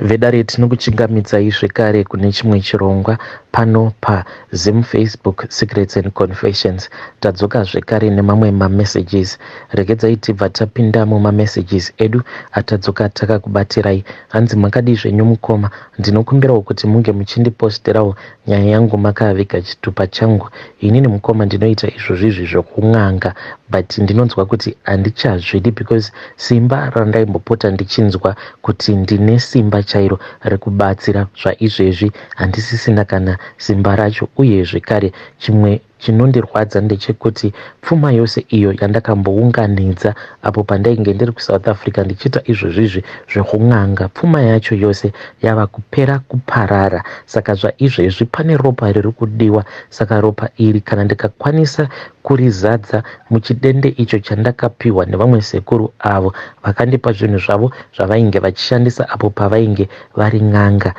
Vedare, tinokuchingamidzai zvekare kune chimwe chirongwa pano paZim Facebook Secrets and Confessions. Tadzoka zvekare nemamwe mamessages. Regedzai tibva tapinda mumamessages edu atadzoka takakubatirai. Hanzi, makadii zvenyu mukoma? Ndinokumbirawo kuti munge muchindiposterawo nyaya yangu makaviga chitupa changu. Inini mukoma ndinoita izvozvizvi zvokun'anga, but ndinonzwa kuti handichazvidi because simba randaimbopota ndichinzwa kuti ndine simba chairo rekubatsira, zvaizvezvi handisisina kana simba racho. Uye zvekare chimwe chinondirwadza ndechekuti pfuma yose iyo yandakambounganidza apo pandainge ndiri kuSouth Africa ndichiita izvozvizvi zvekun'anga, pfuma yacho yose yava kupera kuparara. Saka zvaizvezvi pane ropa riri kudiwa. Saka ropa iri kana ndikakwanisa kurizadza muchidende icho chandakapiwa nevamwe sekuru avo vakandipa zvinhu zvavo zvavainge vachishandisa apo pavainge vari n'anga,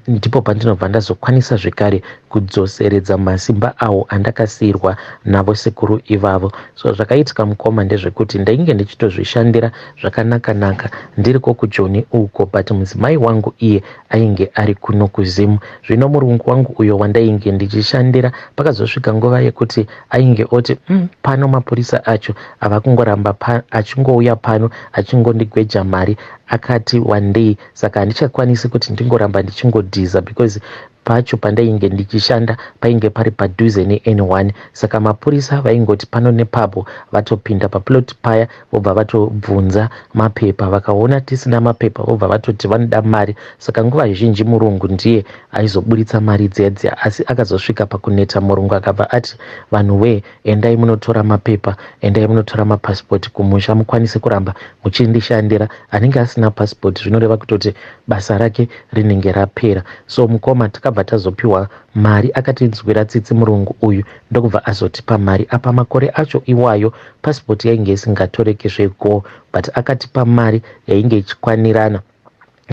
ndipo pandinobva ndazokwanisa zvekare kudzoseredza masimba awo andakasiyirwa navo sekuru ivavo. So zvakaitika mukoma ndezvekuti ndainge ndichitozvishandira zvakanaka-naka ndiriko kuJoni uko, but mudzimai wangu iye ainge ari kuno kuZimu. Zvino murungu wangu uyo wandainge ndichishandira, pakazosvika nguva yekuti ainge oti pano mapurisa acho ava kungoramba achingouya pano achingondigweja mari akati wandei, saka handichakwanisi kuti ndingoramba ndichingodhiza, because pacho pandainge ndichishanda painge pari padhuze neN1. Saka mapurisa vaingoti pano nepapo vatopinda paplot paya, vobva vatobvunza mapepa. Vakaona tisina mapepa, vobva vatoti vanoda mari. Saka nguva zhinji murungu ndiye aizoburitsa mari dziya dziya. Asi akazosvika pakuneta murungu, akabva ati, "Vanhu wee, endai munotora mapepa, endai munotora mapasipoti kumusha mukwanise kuramba muchindishandira. Anenge asina pasipoti zvinoreva kutoti basa rake rinenge rapera." So mukoma, takabva tazopiwa mari. Akatinzwira tsitsi murungu uyu, ndokubva azotipa mari. Apa makore acho iwayo pasipoti yainge isingatoreki zvego, but akatipa mari yainge ichikwanirana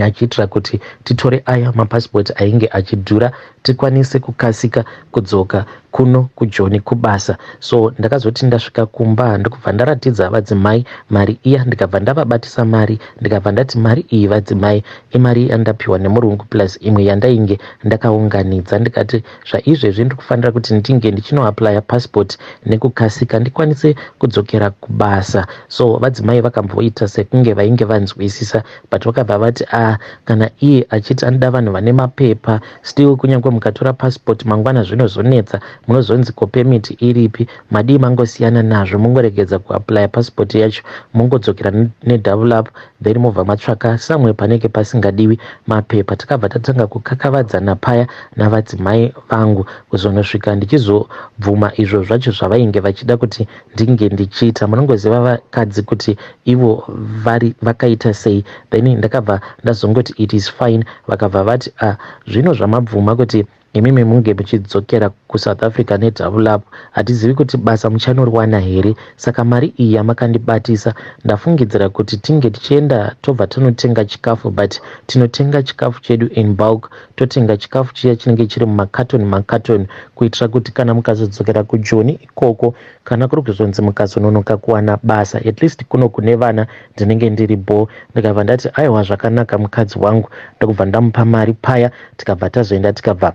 achiitira kuti titore aya mapasipoti ainge achidhura, tikwanise kukasika kudzoka kuno kuJoni kubasa. So ndakazoti ndasvika kumba, ndokubva ndaratidza vadzimai mari iya, ndikabva ndavabatisa mari, ndikabva ndati, "Mari iyi vadzimai, imari yandapiwa nemurungu plus imwe yandainge ndakaunganidza." Ndikati, "Zvaizvezvi ndiri kufanira kuti ndinge ndichinoapplya passport nekukasika, ndikwanise kudzokera kubasa." So vadzimai vakamboita sekunge vainge vanzwisisa, but vakabva vati, "A ah, kana iye achiti anoda vanhu vane mapepa, still kunyange mukatora passport mangwana zvinozonetsa, munozonzi ko permit iripi? Madii mangosiyana nazvo, mungoregedza kuapplya passport yacho, mungodzokera nedouble up, then mobva matsvaka samwe panenge pasingadiwi mapepa." Takabva tatanga kukakavadzana paya navadzimai vangu, kuzonosvika ndichizobvuma izvo zvacho zvavainge vachida kuti ndinge ndichiita. Munongoziva vakadzi kuti ivo vari vakaita sei. Then ndakabva ndazongoti, "It is fine." Vakabva vati, "Ah, zvino zvamabvuma kuti imimi munge muchidzokera kuSouth Africa nedouble up, hatizivi kuti basa muchanoriwana here. Saka mari iyi yamakandibatisa, ndafungidzira kuti tinge tichienda tobva tanotenga chikafu, but tinotenga chikafu chedu in bulk, totenga chikafu chiya chinenge chiri mumakatoni makatoni, kuitira kuti kana mukazodzokera kuJoni ikoko, kana kuri kuzonzi mukazononoka kuwana basa, at least kuno kune vana ndinenge ndiri bo." Ndikabva ndati, "Aiwa, zvakanaka mukadzi wangu." Ndokubva ndamupa mari paya, tikabva tazoenda, tikabva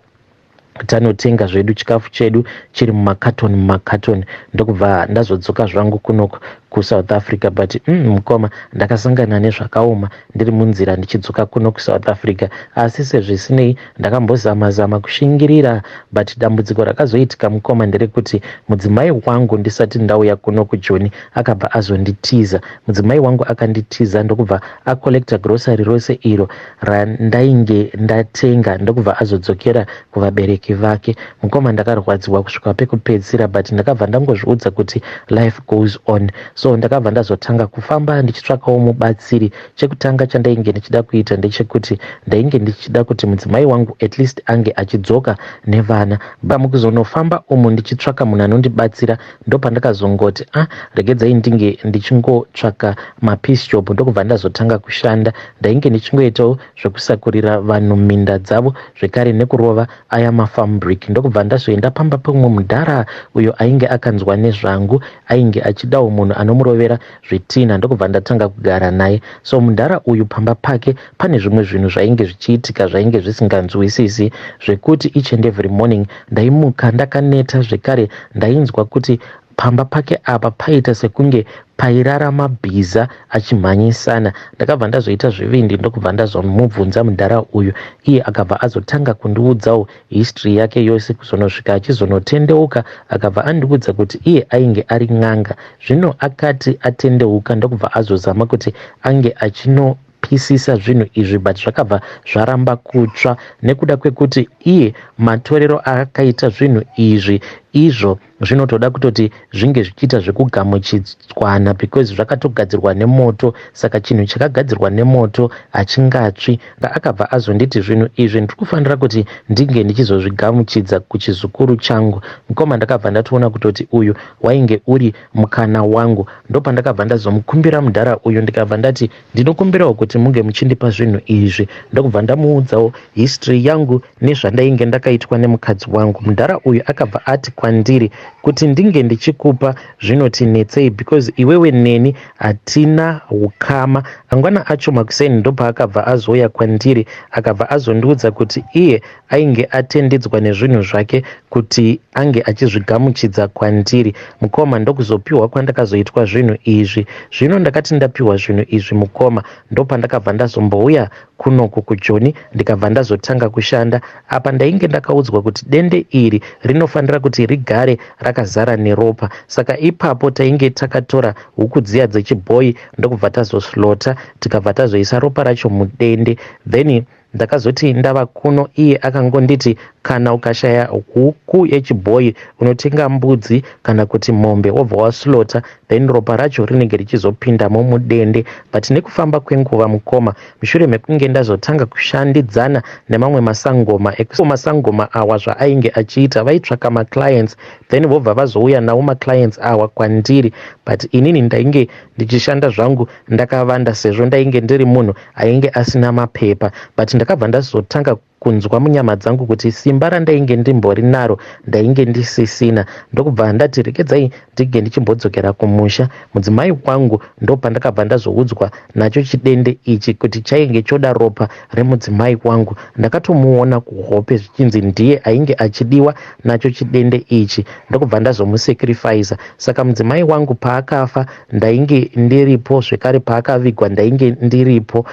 tanotenga zvedu chikafu chedu chiri mumakatoni mumakatoni, ndokubva ndazodzoka zvangu kuno kuSouth Africa. But mukoma, ndakasangana nezvakaoma ndiri munzira ndichidzoka kuno kuSouth Africa. Asi sezvisinei ndakambozama zama kushingirira, but dambudziko rakazoitika mukoma nderekuti mudzimai wangu, ndisati ndauya kuno kuJoni, akabva azonditiza. Mudzimai wangu akanditiza, ndokubva acollecta grocery rose iro randainge ndatenga, ndokubva azodzokera kuvabereki vake. Mukoma, ndakarwadziwa kusvika pekupedzisira, but ndakabva ndangozviudza kuti life goes on. So ndakabva ndazotanga kufamba ndichitsvakawo mubatsiri. Chekutanga chandainge ndichida kuita ndechekuti ndainge ndichida kuti mudzimai wangu at least ange achidzoka nevana. Pamukuzonofamba umu ndichitsvaka munhu anondibatsira, ndopandakazongoti, "Ah, regedzai ndinge ndichingotsvaka mapiece job." Ndokubva ndazotanga kushanda. Ndainge ndichingoitawo zvekusakurira vanhu minda dzavo, zvekare nekurova aya mafarm. Farm Brick ndokubva ndazoenda pamba peumwe mudhara uyo ainge akanzwa nezvangu, ainge achidawo munhu anomurovera zvitinha ndokubva ndatanga kugara naye. So mudhara uyu pamba pake pane zvimwe zvinhu zvainge zvichiitika zvainge zvisinganzwisisi zvekuti each and every morning ndaimuka ndakaneta zvekare ndainzwa kuti pamba pake apa paita sekunge pairara mabhiza achimhanyisana. Ndakabva ndazoita zvivindi ndokubva ndazomubvunza mudhara uyu, iye akabva azotanga kundiudzawo history yake yose kuzonosvika achizonotendeuka. Akabva andiudza kuti iye ainge ari n'anga, zvino akati atendeuka ndokubva azozama kuti ange achino pisisa zvinhu izvi but zvakabva zvaramba kutsva nekuda kwekuti iye matorero aakaita zvinhu izvi izvo zvinotoda kutoti zvinge zvichiita zvekugamuchidzwana because zvakatogadzirwa nemoto, saka chinhu chakagadzirwa nemoto hachingatsvi. Akabva azonditi zvinhu izvi ndiri kufanira kuti ndinge ndichizozvigamuchidza kuchizukuru changu. Mukoma, ndakabva ndatoona kutoti uyu wainge uri mukana wangu. Ndopandakabva ndazomukumbira mudhara uyu, ndikabva ndati ndinokumbirawo kuti munge muchindipa zvinhu izvi, ndokubva ndamuudzawo history yangu nezvandainge ndakaitwa nemukadzi wangu. Mudhara uyu akabva ati kwandiri kuti ndinge ndichikupa zvinoti netsei because iwewe neni hatina ukama. Angwana acho makuseni ndopaakabva azouya kwandiri, akabva azondiudza kuti iye ainge atendedzwa nezvinhu zvake kuti ange achizvigamuchidza kwandiri. Mukoma, ndokuzopiwa kwandakazoitwa zvinhu izvi. Zvino ndakati ndapiwa zvinhu izvi mukoma, ndopandakabva ndazombouya kunoku kuJoni, ndikabva ndazotanga kushanda. Apa ndainge ndakaudzwa kuti dende iri rinofanira kuti rigare rakazara neropa, saka ipapo tainge takatora huku dziya dzechibhoyi ndokubva tazoslota, tikabva tazoisa ropa racho mudende. Then ndakazoti ndava kuno, iye akangonditi kana ukashaya huku yechibhoyi unotenga mbudzi kana kuti mombe wobva waslota, then ropa racho rinenge richizopindamo mudende. But nekufamba kwenguva mukoma, mushure mekunge ndazotanga kushandidzana nemamwe masangoma, masangoma awa zvaainge achiita, vaitsvaka maclients then vobva vazouya nawo maclients awa kwandiri, but inini ndainge ndichishanda zvangu ndakavanda sezvo ndainge ndiri munhu ainge asina mapepa. But ndakabva ndazotanga kunzwa munyama dzangu kuti simba randainge ndimbori naro ndainge ndisisina, ndokubva ndati regedzai ndinge ndichimbodzokera kumusha. Mudzimai wangu, ndopandakabva ndazoudzwa nacho chidende ichi kuti chainge choda ropa remudzimai wangu. Ndakatomuona kuhope zvichinzi ndiye ainge achidiwa nacho chidende ichi, ndokubva ndazomusacrifica. Saka mudzimai wangu paakafa ndainge ndiripo zvekare, paakavigwa ndainge ndiripo.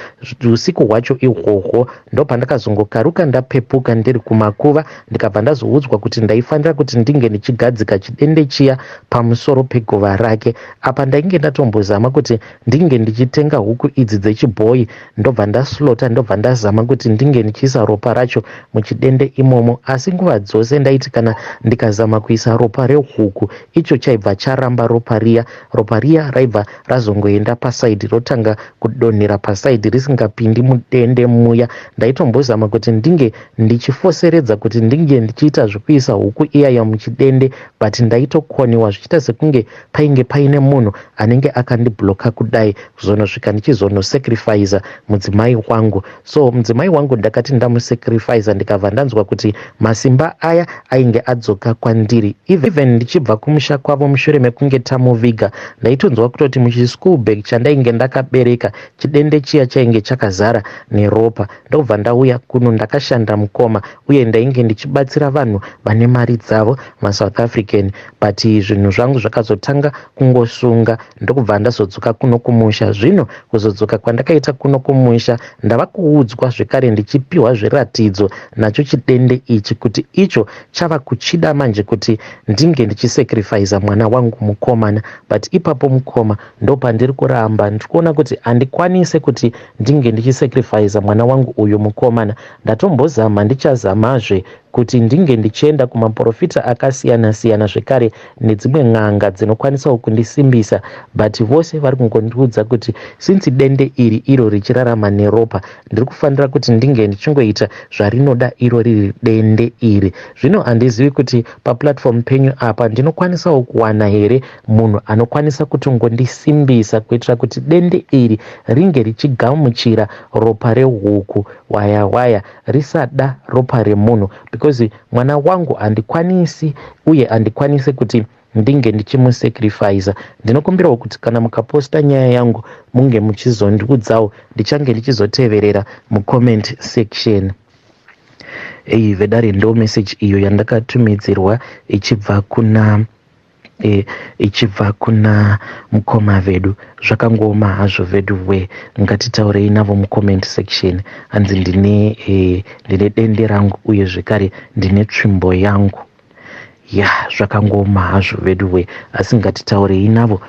Usiku hwacho ihwohwo ndopandakazongokaruka ndapepuka ndiri kumakuva, ndikabva ndazoudzwa kuti ndaifanira kuti ndinge ndichigadzika chidende chiya pamusoro peguva rake. Apa ndainge ndatombozama kuti ndinge ndichitenga huku idzi dzechibhoyi, ndobva ndaslota, ndobva ndazama kuti ndinge ndichiisa ropa racho muchidende imomo, asi nguva dzose ndaiti kana ndikazama kuisa ropa rehuku, icho chaibva charamba ropa riya. Ropa riya raibva razongoenda pasaidhi, rotanga kudonhera pasaidhi risingapindi mudende muya. Ndaitombozama kuti ndinge ndichifoseredza kuti ndinge ndichiita zvekuisa huku iyaya muchidende, but ndaitokoniwa zvichiita sekunge painge paine munhu anenge akandibloka kudai, kuzonosvika ndichizonosacrifica mudzimai wangu. So mudzimai wangu ndakati ndamusacrifica, ndikabva ndanzwa kuti masimba aya ainge adzoka kwandiri. Even ndichibva kumusha kwavo mushure mekunge tamuviga, ndaitonzwa kutoti muchischool bag chandainge ndakabereka chidende chiya chainge chakazara neropa. Ndobva ndauya kuno, ndakashanda mukoma, uye ndainge ndichibatsira vanhu vane mari dzavo, maSouth African, but zvinhu zvangu zvakazotanga kungosunga, ndokubva ndazodzoka kuno kumusha. Zvino kuzodzoka kwandakaita kuno kumusha, ndava kuudzwa zvekare ndichipiwa zviratidzo nacho chidende ichi kuti icho chava kuchida manje kuti ndinge ndichisacrifica mwana wangu mukomana. But ipapo mukoma, ndopandiri kuramba, ndiri kuona kuti handikwanise kuti ndinge ndichisacrifica mwana wangu uyu mukomana. Ndatombozama, ndichazamazve kuti ndinge ndichienda kumaprofita akasiyana-siyana zvekare nedzimwe n'anga dzinokwanisawo kundisimbisa, but vose vari kungondiudza kuti since dende iri iro richirarama neropa, ndiri kufanira kuti ndinge ndichingoita zvarinoda iro riri dende iri. Zvino handizivi kuti paplatform penyu apa ndinokwanisawo kuwana here munhu anokwanisa kutongondisimbisa kuitira kuti dende iri ringe richigamuchira ropa rehuku waya waya, risada ropa remunhu, because Because mwana wangu handikwanisi uye handikwanisi kuti ndinge ndichimusacrificer. Ndinokumbirawo kuti kana mukaposta nyaya yangu munge muchizondiudzawo, ndichange ndichizoteverera mucomment section. Ei vedare, ndo message iyo yandakatumidzirwa ichibva kuna mukoma vedu. Zvakangooma hazvo vedu we. Ngatitaurei navo mucomment section. Hanzi ndine dende rangu uye zvekare ndine tsvimbo yangu. Ya, zvakangooma hazvo vedu we, asi ngatitaurei navo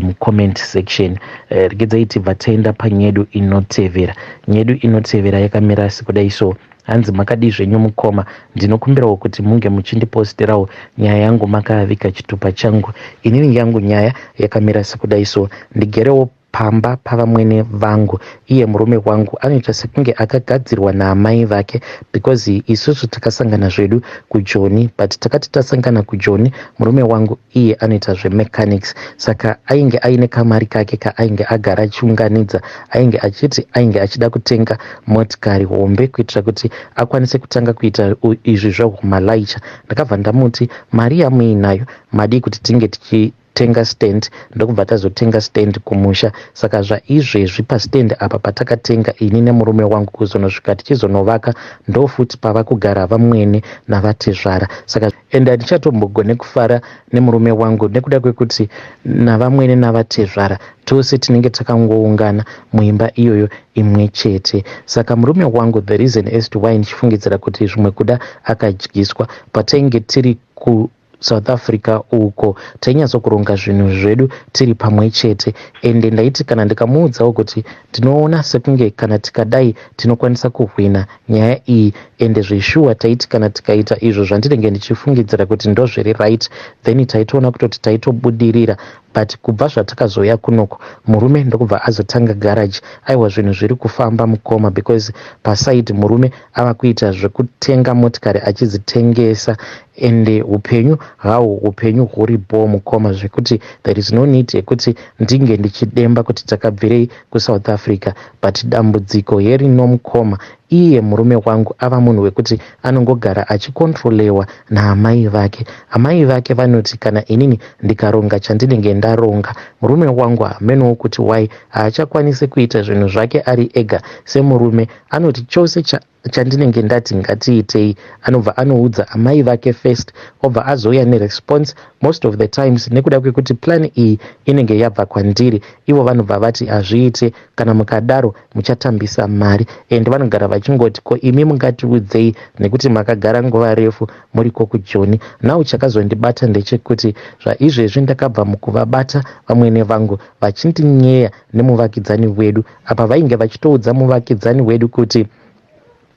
mucomment section. Regedzai tibva taenda panyedu inotevera. Nyedu inotevera yakamira sekudai so. Hanzi, "Makadii zvenyu mukoma? Ndinokumbirawo kuti munge muchindiposterawo nyaya yangu makavika chitupa changu. Inini yangu nyaya yakamira sekudai so. Ndigerewo pamba pavamwene vangu. Iye murume wangu anoita sekunge akagadzirwa naamai vake, because isusu takasangana zvedu kuJoni, but takati tasangana kuJoni, murume wangu iye anoita zvemechanics, saka ainge aine kamari kake kaainge agara achiunganidza. Ainge achiti ainge achida kutenga motikari hombe kuitira kuti akwanise kutanga kuita izvi zvehumalaicha. Ndakabva ndamuti mari yamuinayo madii kuti tinge tichitenga stand. Ndokubva tazotenga stand kumusha. Saka zvaizvezvi pastand apa patakatenga ini nemurume wangu, kuzonosvika tichizonovaka, ndofuti pava kugara vamwene navatezvara. Saka ende handichatombogone kufara nemurume wangu nekuda kwekuti navamwene navatezvara tose tinenge takangoungana muimba iyoyo imwe chete. Saka murume wangu, the reason as to why ndichifungidzira kuti zvimwe kuda akadyiswa, patainge tiri ku South Africa uko tainyatsokuronga zvinhu zvedu tiri pamwe chete, ende ndaiti kana ndikamuudzawo kuti ndinoona sekunge kana tikadai tinokwanisa kuhwina nyaya iyi, ende zveshuwa taiti kana tikaita izvo zvandinenge ndichifungidzira kuti ndozviri right, then taitoona kutoti taitobudirira. But kubva zvatakazoya kunoko, murume ndokubva azotanga garage. Aiwa, zvinhu zviri kufamba mukoma, because paside murume ava kuita zvekutenga motikari achidzitengesa, ende upenyu hahwo upenyu huri bo mukoma, zvekuti there is no need yekuti ndinge ndichidemba kuti takabvirei kuSouth Africa. But dambudziko herino mukoma, iye murume wangu ava munhu wekuti anongogara achikontrolewa naamai vake. Amai vake vanoti kana inini ndikaronga chandinenge ndaronga, murume wangu hamenowo kuti why haachakwanisi kuita zvinhu zvake ari ega semurume. Anoti chose chandinenge ndati ngatiitei, anobva anoudza amai vake first, obva azouya neresponse. Most of the times, nekuda kwekuti plan iyi inenge yabva kwandiri, ivo vanobva vati hazviite, kana mukadaro muchatambisa mari. And vanogara vachingoti, ko imi mungatiudzei nekuti makagara nguva refu muriko kuJoni? Now chakazondibata ndechekuti zvaizvezvi ndakabva mukuvabata vamwene vangu vachindinyeya nemuvakidzani wedu. Apa vainge vachitoudza muvakidzani wedu kuti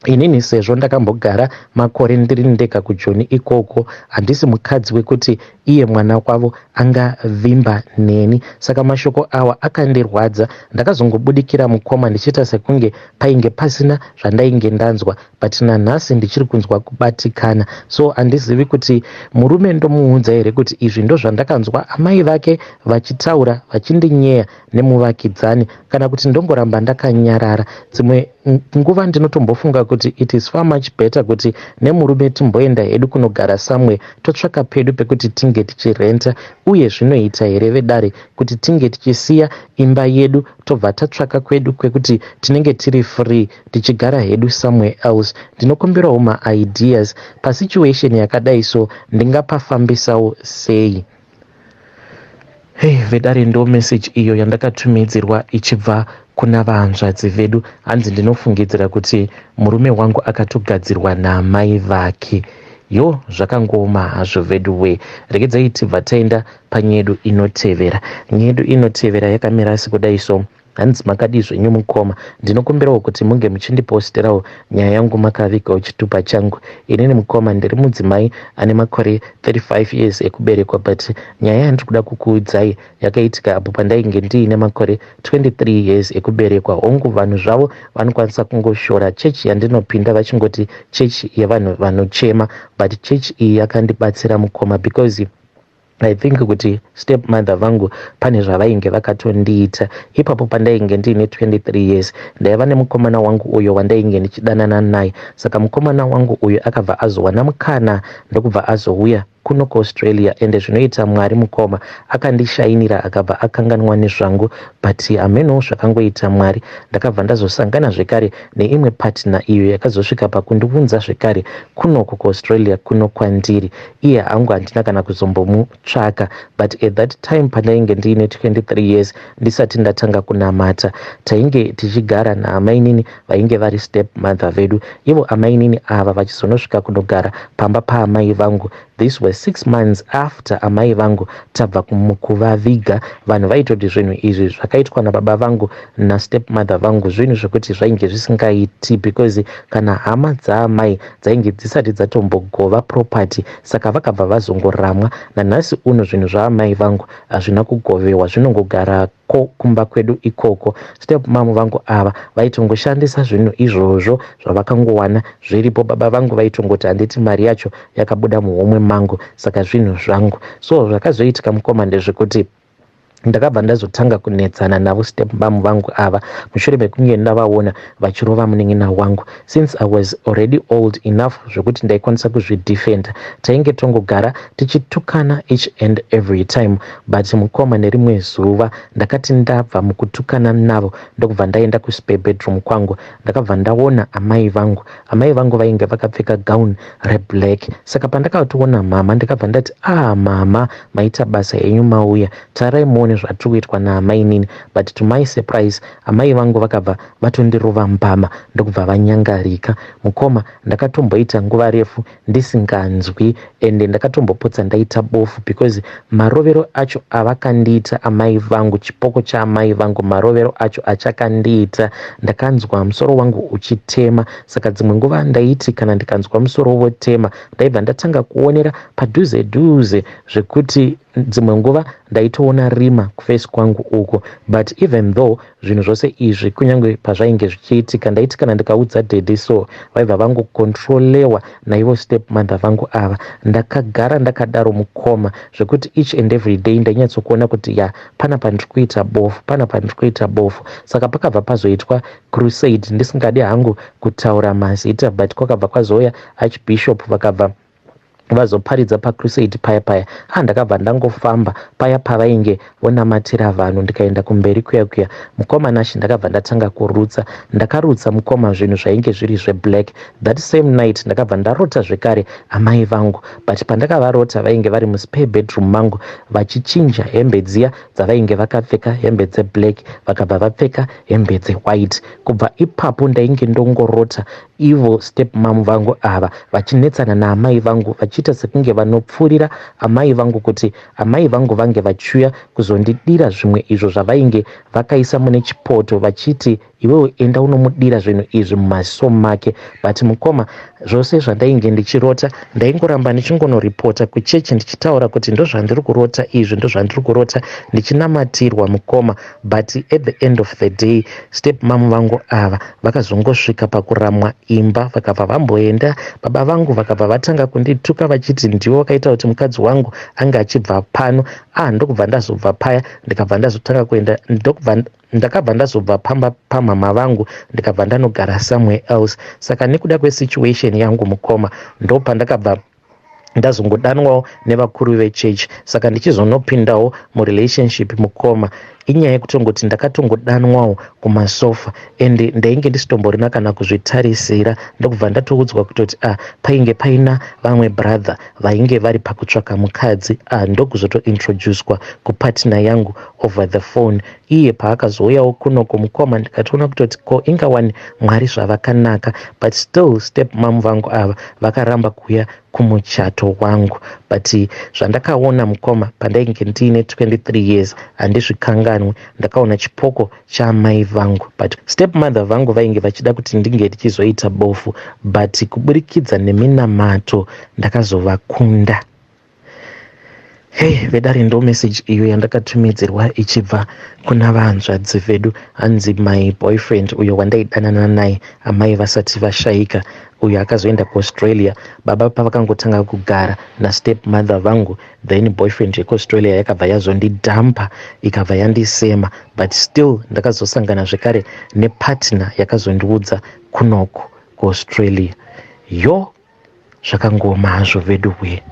inini sezvo ndakambogara makore ndiri ndega kuJoni ikoko, handisi mukadzi wekuti iye mwana wavo angavimba neni. Saka mashoko awa akandirwadza. Ndakazongobudikira mukoma ndichiita sekunge painge pasina zvandainge ndanzwa, but nanhasi ndichiri kunzwa kubatikana. So handizivi kuti murume ndomuudza here kuti izvi ndo zvandakanzwa amai vake vachitaura vachindinyeya nemuvakidzani, kana kuti ndongoramba ndakanyarara. Dzimwe nguva ndinotombofunga kuti it is far much better kuti nemurume timboenda hedu kunogara somewhere, totsvaka pedu pekuti tinge tichirenta. Uye zvinoita here vedare kuti tinge tichisiya imba yedu, tobva tatsvaka kwedu kwekuti tinenge tiri free, tichigara hedu somewhere else? Ndinokumbirawo maideas pasituation yakadai so, ndingapafambisawo sei?" Hei vedare, ndo message iyo yandakatumidzirwa ichibva kuna vahanzvadzi vedu. Hanzi, "Ndinofungidzira kuti murume wangu akatogadzirwa naamai vake." Yo, zvakangooma hazvo vedu we. Regedzai tibva taenda panyedu inotevera. Nyedu inotevera yakamira sekudai so. Hanzi, "Makadii zvenyu mukoma? Ndinokumbirawo kuti munge muchindiposterawo nyaya yangu makavigawo chitupa changu. Inini mukoma ndiri mudzimai ane makore 35 years ekuberekwa, but nyaya yandiri kuda kukuudzai yakaitika apo pandainge ndiine makore 23 years ekuberekwa. Hongu, vanhu zvavo vanokwanisa kungoshora chechi yandinopinda vachingoti chechi yevanhu vanochema, but chechi iyi yakandibatsira mukoma, because I think kuti step mother vangu pane zvavainge vakatondiita ipapo. Pandainge ndiine 23 years, ndaiva nemukomana wangu uyo wandainge ndichidanana naye. Saka mukomana wangu uyu akabva azowana mukana, ndokubva azouya kuno kuAustralia. Ende zvinoita Mwari, mukoma, akandishayinira, akabva akanganwa nezvangu, but hameno zvakangoita Mwari, ndakabva ndazosangana zvekare neimwe partner iyo yakazosvika pakundiunza zvekare kunoko kuAustralia, kuno kwandiri. Iye hangu handina kana kuzombomutsvaka, but at that time pandainge ndiine 23 years, ndisati ndatanga kunamata, tainge tichigara naamainini vainge vari step mother vedu. Ivo amainini ava vachizonosvika kunogara pamba paamai vangu, this was 6 months after amai vangu tabva kuvaviga. Vanhu vaitoti zvinhu izvi zvakaitwa nababa vangu nastep mother vangu zvinhu zvekuti zvainge zvisingaiti, because kana hama dzaamai dzainge dzisati dzatombogova property. Saka vakabva vazongoramwa. Nanhasi uno zvinhu zvaamai vangu hazvina kugovewa, zvinongogara ko kumba kwedu ikoko. Step mom vangu ava vaitongoshandisa zvinhu izvozvo zvavakangowana zviripo. Baba vangu vaitongoti, "Handiti mari yacho yakabuda muhomwe mangu, saka zvinhu zvangu." So zvakazoitika, mukoma, ndezvekuti ndakabva ndazotanga kunetsana navo step mom vangu ava mushure mekunge ndavaona vachirova munin'ina wangu. Since I was already old enough zvekuti ndaikwanisa kuzvidefenda, tainge tongogara tichitukana each and every time. But mukoma, nerimwe zuva ndakati ndabva mukutukana navo, ndokubva ndaenda kuspare bedroom kwangu. Ndakabva ndaona amai vangu. Amai vangu vainge vakapfeka gown reblack. Saka pandakatoona mama, ndakabva ndati, "Ah, mama, maita basa henyu mauya. Tarai muone zvatiri kuitwa naamainini." But to my surprise, amai vangu vakabva vatondirova mbama, ndokubva vanyangarika. Mukoma, ndakatomboita nguva refu ndisinganzwi, ende ndakatombopotsa ndaita bofu, because marovero acho avakandiita amai vangu, chipoko chaamai vangu, marovero acho achakandiita, ndakanzwa musoro wangu uchitema. Saka dzimwe nguva ndaiti kana ndikanzwa musoro wotema, ndaibva ndatanga kuonera padhuze dhuze, zvekuti dzimwe nguva ndaitoona rima kuface kwangu uko. But even though zvinhu zvose izvi, kunyange pazvainge zvichiitika, ndaiti kana ndikaudza daddy so, vaibva vangocontrolewa naivo step mother vangu ava. Ndakagara ndakadaro, mukoma, zvekuti each and every day ndainyatsokuona kuti ya, panapa ndiri kuita bofu, panapa ndiri kuita bofu. Saka pakabva pazoitwa crusade. Ndisingadi hangu kutaura mazita, but kwakabva kwazouya archbishop, vakabva vazoparidza pacrusade paya paya. A, ndakabva ndangofamba paya pavainge vonamatira vanhu, ndikaenda kumberi kuya kuya. Mukoma Nashi, ndakabva ndatanga kurutsa. Ndakarutsa, mukoma, zvinhu zvainge zviri zveblack. That same night ndakabva ndarota zvekare amai vangu, but pandakavarota, vainge vari muspare bedroom mangu vachichinja hembe dziya dzavainge vakapfeka, hembe dzeblack, vakabva vapfeka hembe dzewhite. Kubva ipapo ndainge ndongorota ivo step mom vangu ava vachinetsana naamai vangu, vachiita sekunge vanopfuurira amai vangu kuti amai vangu vange vachiuya kuzondidira zvimwe izvo zvavainge vakaisa mune chipoto, vachiti, "Iwewe enda unomudira zvinhu izvi mumaziso make." But mukoma, zvose zvandainge ndichirota, ndaingoramba ndichingonoripota kuchechi, ndichitaura kuti ndozvandiri kurota izvi, ndozvandiri kurota, ndichinamatirwa, mukoma. But at the end of the day, step mom vangu ava vakazongosvika pakuramwa imba, vakabva vamboenda. Baba vangu vakabva vatanga kundituka, vachiti ndiwo vakaita kuti mukadzi wangu ange achibva pano. Ah, ndokubva ndazobva paya, ndikabva ndazotanga kuenda, ndokubva ndakabva ndazobva pamba pamama vangu, ndikabva ndanogara somewhere else. Saka nekuda kwesituation yangu, mukoma, ndopandakabva ndazongodanwawo nevakuru vechechi. Saka ndichizonopindawo murelationship, mukoma, inyaya yekutongoti ndakatongodanwawo kumasofa, ende ndainge ndisitomborina kana kuzvitarisira. Ndokubva ndatoudzwa kutoti, ah, painge paina vamwe brother vainge vari pakutsvaka mukadzi. Ah, ndokuzotointroducwa kupartner yangu over the phone. Iye paakazouyawo kunoko, mukoma, ndikatoona kutoti ko, ingawani Mwari zvavakanaka. But still step mom vangu ava vakaramba kuuya kumuchato wangu. But zvandakaona, mukoma, pandainge ndiine 23 years handizvikanganwe. Ndakaona chipoko chaamai vangu, but step mother vangu vainge vachida kuti ndinge ndichizoita bofu, but kuburikidza neminamato ndakazovakunda. Hey, vedare, ndo message iyo yandakatumidzirwa ichibva kuna vahanzvadzi vedu. Hanzi my boyfriend uyo wandaidanana naye amai vasati vashaika, uyo akazoenda kuAustralia baba pavakangotanga kugara nastep mother vangu, then boyfriend yekuAustralia yakabva yazondidhampa, ikabva yandisema. But still ndakazosangana zvekare nepartner yakazondiudza kunoku kuAustralia. Yo, zvakangoma hazvo vedu we.